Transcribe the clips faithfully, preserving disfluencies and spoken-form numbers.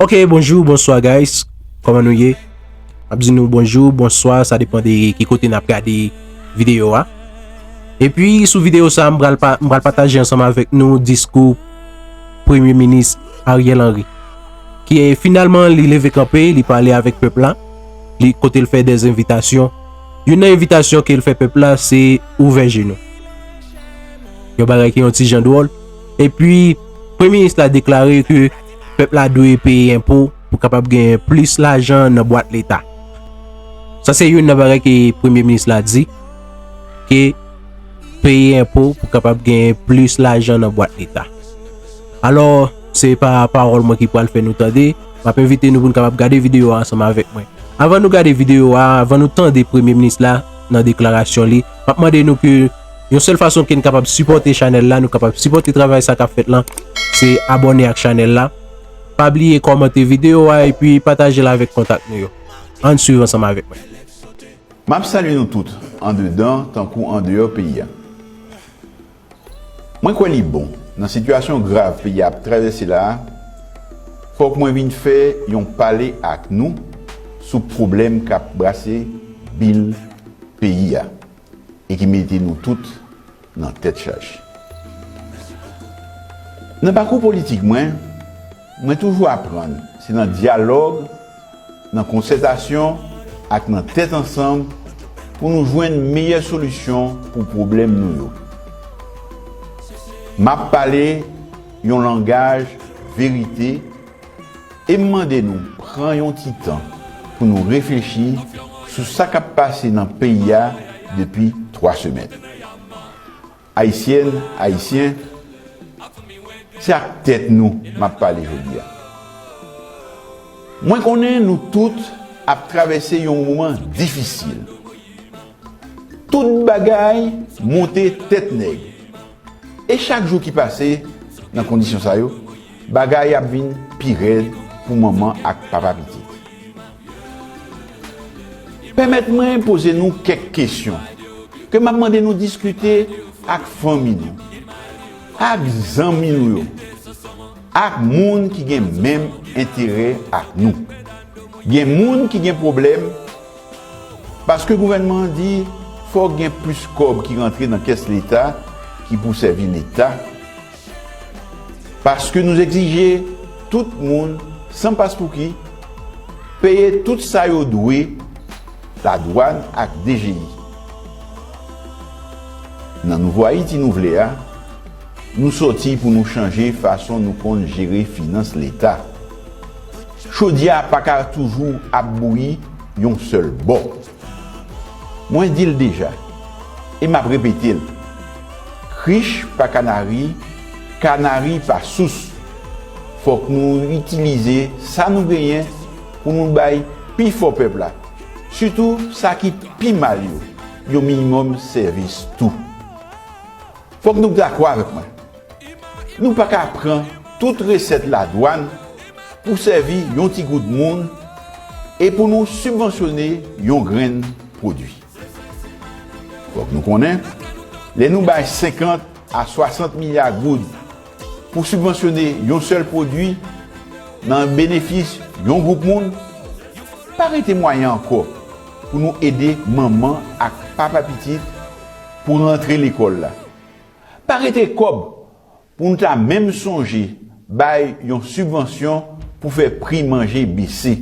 Ok, bonjou, bonswa guys. Kòman nou ye? M ap di nou bonjou, bonswa, sa depann de ki kote n ap gade videyo a. Epi sou videyo sa, m pral pa, m pral pataje ansanm avèk nou diskou Premye Minis Ariel Henry, ki finalman li leve kanpe, li pale avèk pèp la, li kote l fè de envitasyon. Youn nan envitasyon ke l fè pèp la, se ouvè je nou. Yon bagay ki yon ti jan dwòl. Epi, Premye Minis la deklare ke pèp la dwe peye enpo pou kapab genyen plis lajan nan bwat leta. Sa se youn nan bagay ke Premye Minis la di, ke peye enpo pou kapab genyen plis lajan nan bwat leta. Alò, se pa pawòl mwen ki pral fè nou tande, m ap envite nou pou n kapab gade videyo a ansanm avèk mwen. Avan nou gade videyo a, avan nou tande Premye Minis la nan deklarasyon li, m ap mande nou ke yon sèl fason ke n kapab sipòte chanèl la, nou kapab sipòte travay sa k ap fèt lan, se abòne ak chanèl la. Pa bliye kòmante videyo a epi pataje l avèk kontak nou yo. Ann swiv ansanm avèk mwen. M ap salye nou tout, andedan tankou andeyò peyi a. Mwen kwè li bon, nan sitiyasyon grav peyi a ap travèse la a, fòk mwen vin fè yon pale ak nou sou pwoblèm k ap brase bil peyi a e ki mete nou tout nan tèt chaje. Nan pakou politik mwen, mwen toujou aprann se nan dyalòg, nan konsètasyon ak nan tèt ansanm pou nou jwenn meyè solisyon pou pwoblèm nou yo. M ap pale yon langaj verite e m mande nou pran yon ti tan pou nou reflechi sou sa k ap pase nan peyi a depi twa semèn. Ayisyèn, Ayisyen, se ak tèt nou m ap pale jodi a. Mwen konnen nou tout ap travèse yon moman difisil. Tout bagay monte tèt nèg. E chak jou ki pase nan kondisyon sa yo, bagay ap vin pi rèd pou manman ak papa pitit. Pèmèt mwen poze nou kèk kesyon ke m ap mande nou diskite ak fanmi nou, ak zanmi nou yo, ak moun ki gen menm enterè ak nou. Gen moun ki gen pwoblèm paske gouvènman an di fòk gen plis kòb ki rantre nan kès Leta ki pou sèvi Leta, paske nou egzije tout moun, san paspouki, peye tout sa yo dwe ladwàn ak D G I. Nan nouvo Ayiti nou vle a, nou sòti pou nou chanje fason nou konn jere finans Leta. Chodyè a pa ka toujou ap bouyi yon sèl bò. Mwen di l deja, e m ap repete l, krich pa kanari, kanari pa sous. Fòk nou itilize sa nou genyen pou nou bay pifò pèp la, sitou sa ki pi mal yo, yon minimòm sèvis tou. Fòk nou dakò avèk mwen. Nou pa ka pran tout resèt ladwàn pou sèvi yon ti gwoup moun e pou nou sibvansyone yon grenn pwodui. Fòk nou konnen, lè nou bay senkant a swasant milya goud pou sibvansyone yon sèl pwodui nan benefis yon gwoup moun, pa rete mwayen ankò pou nou ede manman ak papa pitit pou rantre lekòl la. Pa rete kòb pou nou ta menm sonje bay yon sibvansyon pou fè pri manje bese.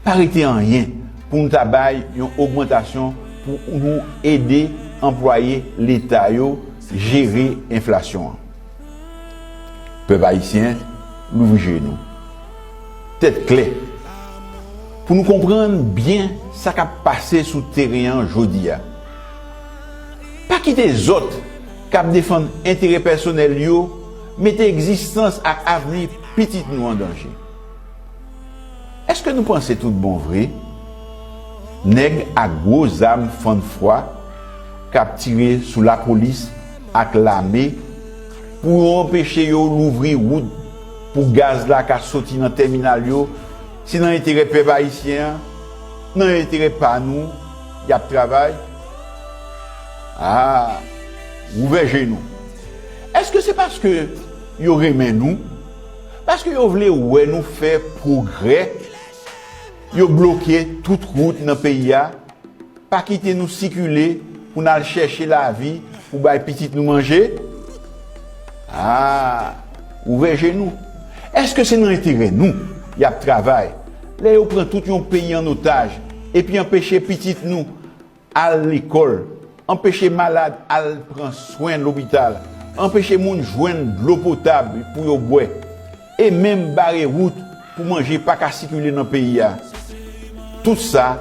Pa rete anyen pou nou ta bay yon ogmantasyon pou nou ede anplwaye Leta yo jere enflasyon an. Pèp ayisyen, louvri je nou. Tèt klè. Pou nou konprann byen sa k ap pase sou teren an jodi a. Pa kite zòt k ap defann enterè pèsonèl yo mete egzistans ak avni pitit nou an danje. Èske nou panse tout bon vre nèg ak gwo zam fann fwa k ap tire sou lapolis ak lame pou yo anpeche yo louvri wout pou gaz la ka soti nan tèminal yo, se nan enterè pèp ayisyen an, nan enterè pa nou y ap travay? A, ouvè je nou. Èske se paske yo renmen nou? Paske yo vle wè nou fè pwogrè, yo bloke tout wout nan peyi a, pa kite nou sikile pou n al chèche lavi pou bay pitit nou manje. A, ouvè je nou. Èske se nan enterè nou y ap travay lè yo pran tout yon peyi an otaj epi anpeche pitit nou al lekòl, anpeche malad al pran swen lopital, anpeche moun jwenn dlo potab pou yo bwè, e menm bare wout pou manje pa ka sikile nan peyi a. Tout sa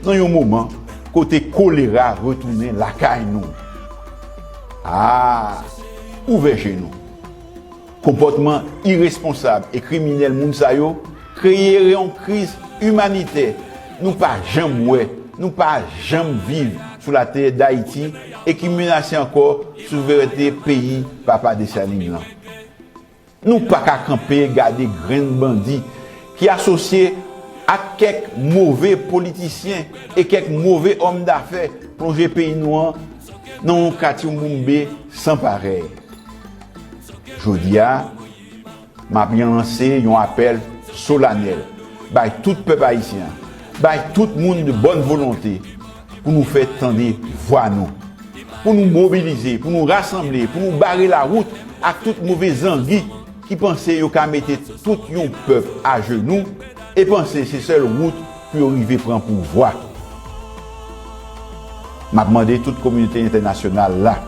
nan yon moman kote kolera retounen lakay nou. A, ouvè je nou. Konpòtman iresponsab e kriminèl moun sa yo kreye yon kriz imanitè nou pa janm wè, nou pa janm viv sou latè Dayiti e ki menase ankò souverènte peyi Papa Desalin lan. Nou pa ka kanpe gade grenn bandi ki asosye ak kèk move politisyen e kèk move òm dafè plonje peyi nou an nan yon katyoumboumbe san parèy. Jodi a, m ap lanse yon apèl solanèl bay tout pèp ayisyen an, bay tout moun de bòn volonte pou nou fè tande vwa nou, pou nou mobilize, pou nou rasanble, pou nou bare lawout ak tout move zangi ki panse yo ka mete tout yon pèp ajenou e panse se sèl wout pou yo rive pran pouvwa. M ap mande tout kominote entènasyonal la,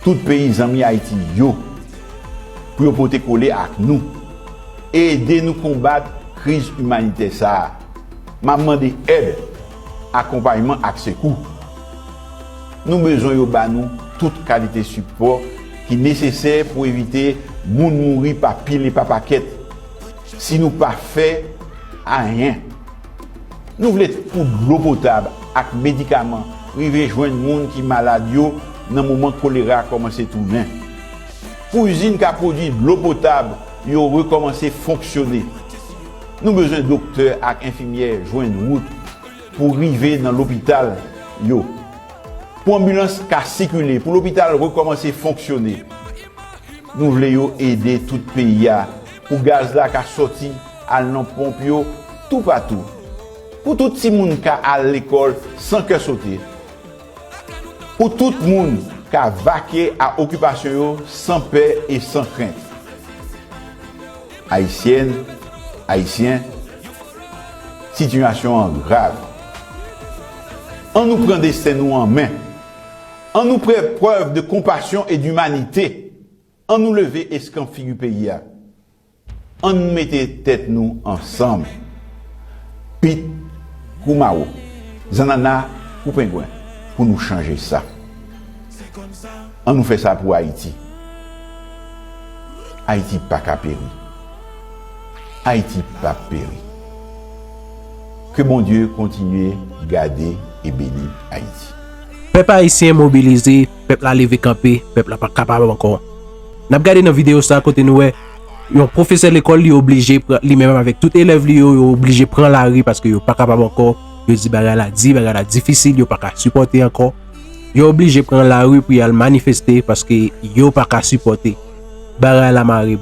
tout peyi zanmi Ayiti yo, pou yo pote kole ak nou, ede nou konbat kriz imanitè sa a. M ap mande èd, akonpayman ak sekou. Nou bezwen yo ba nou tout kalite sipò ki nesesè pou evite moun mouri pa pil e pa pakèt si nou pa fè ayen. Nou vle pou dlo potab ak medikaman rive jwenn moun ki malad yo nan moman kolera kòmanse tounen. Pou izin ka pwodui dlo potab yo rekòmanse fonksyone. Nou bezwen doktè ak enfimyè jwenn wout pou rive nan lopital yo, pou anbilans ka sikile, pou lopital rekòmanse fonksyone. Nou vle yo ede tout peyi a pou gaz la ka sòti al nan ponp yo toupatou, pou tout timoun ka al lekòl san kè sote, pou tout moun ka vake a okipasyon yo san pè e san krent. Ayisyèn, Ayisyen, sitiyasyon an grav. Ann nou pran desten nou an men. Ann nou fè prèv de konpasyon e dimanite. Ann nou leve eskanp figi peyi a. Ann nou mete tèt nou ansanm. Pit kou mawo, zannanna kou pengwen, pou nou chanje sa. Ann nou fè sa pou Ayiti. Ayiti pa ka peri. Ayiti p ap peri. Ke Bondye kontinye gade e beni Ayiti. Pèp ayisyen mobilize, pèp la leve kanpe, pèp la pa kapab ankò. N ap gade nan videyo sa kote nou wè yon pwofesè lekòl li oblije pran, li menm avèk tout elèv li yo, yo oblije pran lari paske yo pa kapab ankò. Yo di bagay la di, bagay la difisil, yo pa ka sipòte ankò. Yo oblije pran lari pou y al manifeste paske yo pa ka sipòte. Bagay la mare.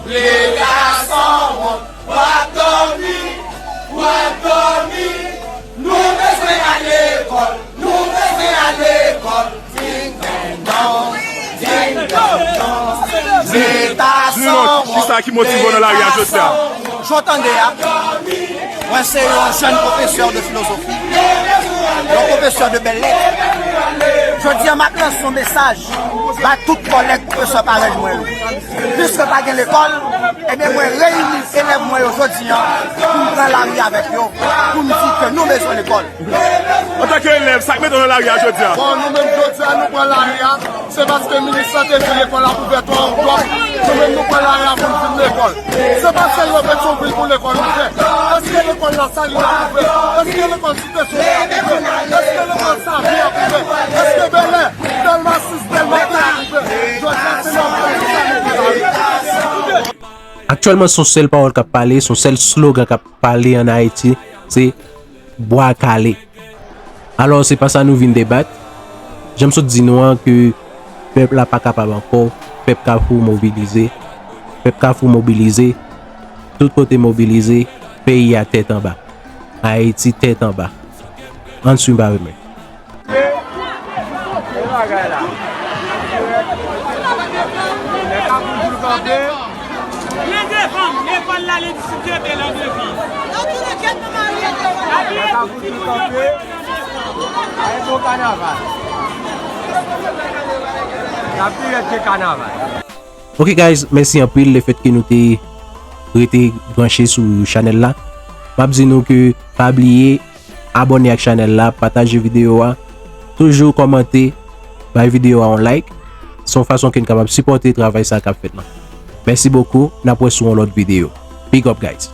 Leta san wont, w ap dòmi, w ap dòmi. Nou bezwen al lekòl, nou bezwen al lekòl. Ding dong dong, ding dong dong. Leta san wont, kisa ki motive w nan lari a jodi a? Jan w tande a, mwen se yon jèn pwofesè de filozofi, yon pwofesè de bèl lèt. Jodi a, m ap lanse yon mesaj ba tout kòlèg pwofesè parèy mwen yo. Piske pa gen lekòl, ebyen, mwen reyini elèv mwen yo jodi a pou m pran lari avèk yo, pou m di ke nou bezwen lekòl. Antanke elèv, sa k mete w nan lari a jodi a? Bon, nou menm jodi a, nou pran lari a, se paske minis la te di lekòl ap ouvè twa oktòb. Nou menm nou pran lari a pou n vin lekòl. Se pa sèl nan Petyonvil pou lekòl ouvè. Èske lekòl Lasalin ap ouvè? Èske lekòl Site Soleil ap ouvè? Èske lekòl Savyen ap ouvè? Èske Bèlè, Dèlma sis, Dèlma trant ap ouvè? Jodi a, se nan Petyonvil sa nou pran lari. Aktyèlman, se yon sèl pawòl k ap pale, se yon sèl slogan k ap pale ann Ayiti, se bwa kale. Alò, se pa sa nou vin debat. Jan m sot di nou an ke pèp la pa kapab ankò, pèp Kafou mobilize, pèp Kafou mobilize, tout kote mobilize, peyi a tèt anba. Ayiti tèt anba. Ann swiv avè mwen. Lendefan, lekòl la, lendistri, lendefan. Nèg Kafou tou kanpe. Ay, bon kanaval. N ap dirèk ke kanaval. Ok guys, mèsi anpil lefèt ke nou te rete branche sou chanèl la. M ap di nou ke pa bliye abòne ak chanèl la, pataje videyo a, toujou kòmante, bay videyo a yon like. Se yon fason ke n kapab sipòte travay sa k ap fèt lan. Mèsi bokou, n ap wè sou yon lòt videyo. Big up guys.